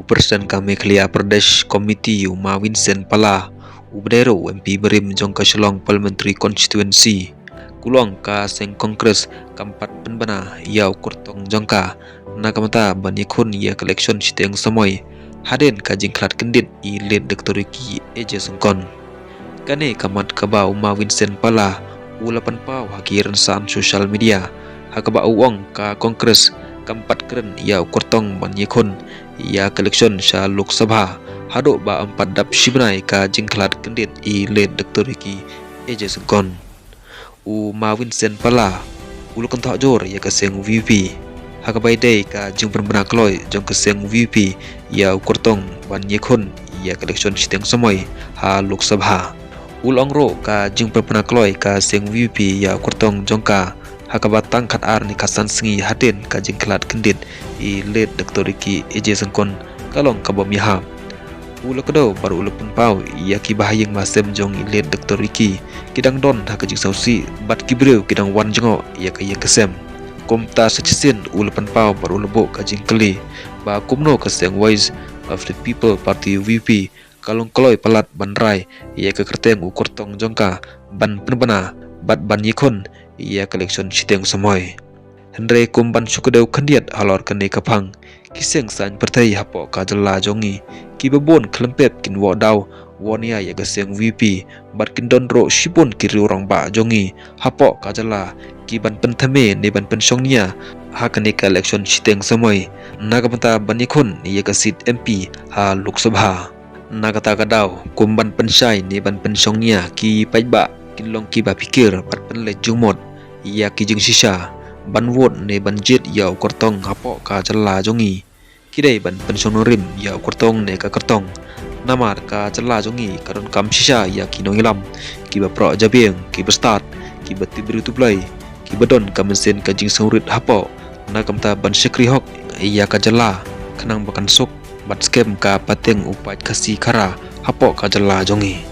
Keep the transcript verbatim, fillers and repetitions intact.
President ka Meghalaya Pradesh Committee u Ma Vincent Pala, u ba dei ruh u M P barim jong ka Shillong Parliamentary Constituency, u la ong ka seng Congress kam pat pynbna ïa u kyrtong jong ka na ka bynta ban ïakhun ïa ka election shiteng samoi hadien ka jingkhlad kyndit i late Doctor Ricky A J Syngkon. Kane ka mat kaba u Ma Vincent Pala u la pynpaw ha ki rynsan social media, ha kaba u ong ka Congress kam pat kren ïa u kyrtong ban ïakhun ïa ka election sha Lok Sabha haduh ba ym pat dap shi bnai ka jingkhlad kyndit i late Doctor Ricky A J Syngkon. U Ma Vincent Pala u la kynthoh jur ïa ka seng V P ha kaba ïadei ka jingpynbna kloi jong ka seng V P ïa u kyrtong ban ïakhun ïa ka election shiteng samoi ha Lok Sabha. U la ong ruh ka jingpynbna kloi ka seng V P ïa u kyrtong jong ka ha kaba tang khatar ne khatsan sngi hadien ka jingkhlad kyndit i late Doctor Ricky A J Syngkon ka long kaba ym ïahap. U la kdew bad u la pynpaw ïa ki bahaïing bahasem jong i late Doctor Ricky ki dang don ha ka jingsngewsih bad ki briew ki dang wan jngoh ïa ka ïing ka sem. Kumta sa shisien u la pynpaw bad u la buh ka jingkylli ba kumno ka seng Voice of the People Party, V P, ka long kloi palat ban rai ïa ka kyrteng u kyrtong jong ka ban pynbna bad ban ïakhun ïa ka election shiteng samoi. Hynrei kum ban shu kdew khyndiat halor kane ka phang, ki seng saiñ pyrthei hapoh ka jylla jong ngi ki babun khlem pep kin wad daw wan ïa ïa ka seng V P bad kin don ruh shibun ki riew rangbah jong ngi hapoh ka jylla ki ban pynthame ne ban pynshongnia ha kane ka election shiteng samoi na ka bynta ban ïakhun ïa ka seat M P ha Lok Sabha. Na kata ka daw, kum ban pynshai ne ban pynshongnia, ki paidbah kin long kiba phikir bad pynleit jingmut ïa ki jingshisha ban vote ne ban jied ïa u kyrtong hapoh ka jylla jong ngi. Ki dei ban pynshong nongrim ïa u kyrtong ne ka kyrtong. Namar ka jylla jong ngi ka donkam shisha ïa ki nongïalam kiba proh jabieng, kiba stad, kiba tip briew tip Blei, kiba don ka mynsiem ka jingsngewrit hapoh na ka bynta ban shakri hok ïa ka jylla, khnang ba kan suk bad skhem ka pateng u paid Khasi Khara hapoh ka jylla jong ngi.